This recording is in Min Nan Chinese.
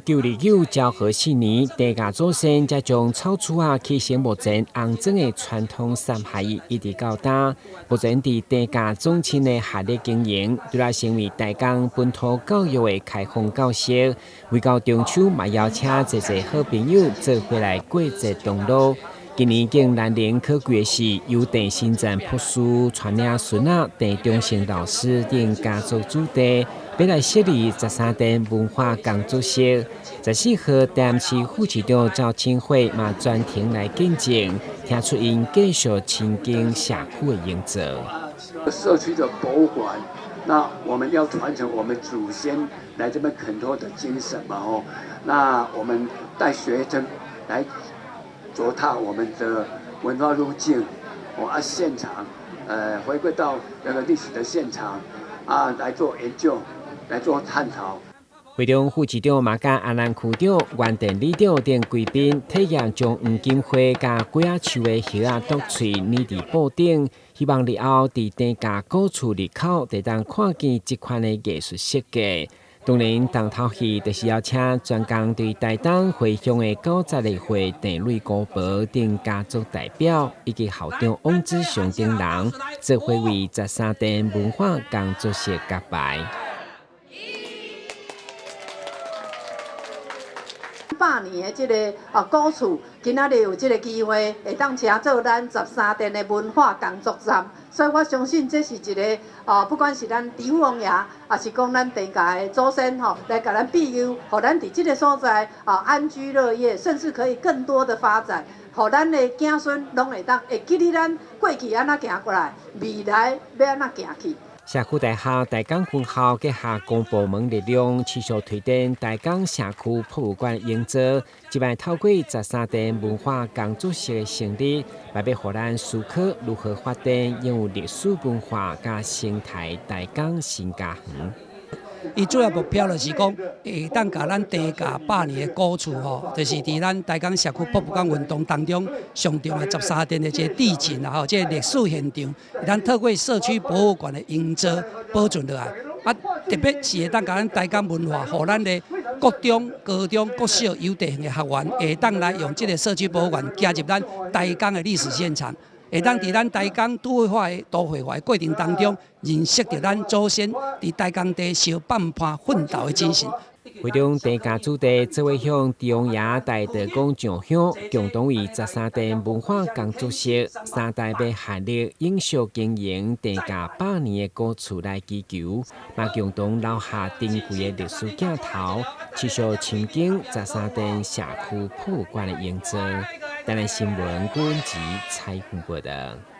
1929昭和4年，鄭家祖先才將草厝仔起成目前紅磚的傳統三合一，一直到今。目前佇鄭家宗親的合力經營，除了成為大江本土教育的開放教室，每到中秋嘛邀請濟濟好朋友做伙來過節同樂。今年更難能可貴的是，由鄭新贊博士帶領孫仔鄭中誠老師等家族子弟，欲來設立十三殿文化工作室。14號台南市副市長趙清惠嘛專程來見證，聽出𪜶繼續深耕社區的營造。社區的博物館，那我們要傳承我們祖先來這邊墾拓的精神嘛，吼。那我們帶學生來走踏我們的文化路徑，哦啊，現場，回歸到那個歷史的現場，啊，來做研究，來做探討。會中副市長嘛佮阿南區長、原店里長等貴賓體驗將黃金花佮果仔樹的葉仔剁碎黏佇布頂，希望日後佇鄭家古厝入口會當看見這款的藝術設計。當然，重頭戲就是邀請專工對台東回鄉的92歲鄭瑞姑婆等家族代表，以及校長翁子祥等人，做伙為十三殿文化工作室揭牌。百年的這个古厝，今仔日有這个機會，會當請做咱十三殿的文化工作站，所以我相信這是一个不管是咱豬王爺，抑是講咱鄭家的祖先吼，來共咱庇佑，予咱佇這个所在安居樂業，甚至可以更多的發展，予咱的子孫攏會當會記得咱過去按怎行過來，未來欲按怎行去。社區大學大港分校結合公部門力量，持續推展大港社區博物館營造。這擺透過十三殿文化工作室的成立，嘛欲予咱思考如何發展擁有歷史文化佮生態大港新家園。伊主要目標就是講，會當共咱鄭家百年的古厝吼，就是佇咱大港社區博物館運動當中上重要十三殿的這個地景啦吼，這个歷史現場，會當透過社區博物館的營造保存落來，啊，特別是會當共咱大港文化，予咱的國中、高中、國小幼稚園的學員，會當來用這个社區博物館行入咱大港的歷史現場。會當佇咱大港都會化的都會化的過程當中，認識著咱祖先佇大港地相反叛奮鬥的精神。會中鄭家子弟做伙向豬王爺大道公上香，共同為十三殿文化工作室三代欲合力永續經營鄭家百年的古厝來祈求，嘛共同留下珍貴的歷史鏡頭，持續深耕十三殿社區博物館的營造。台南新聞郭文吉採訪報導。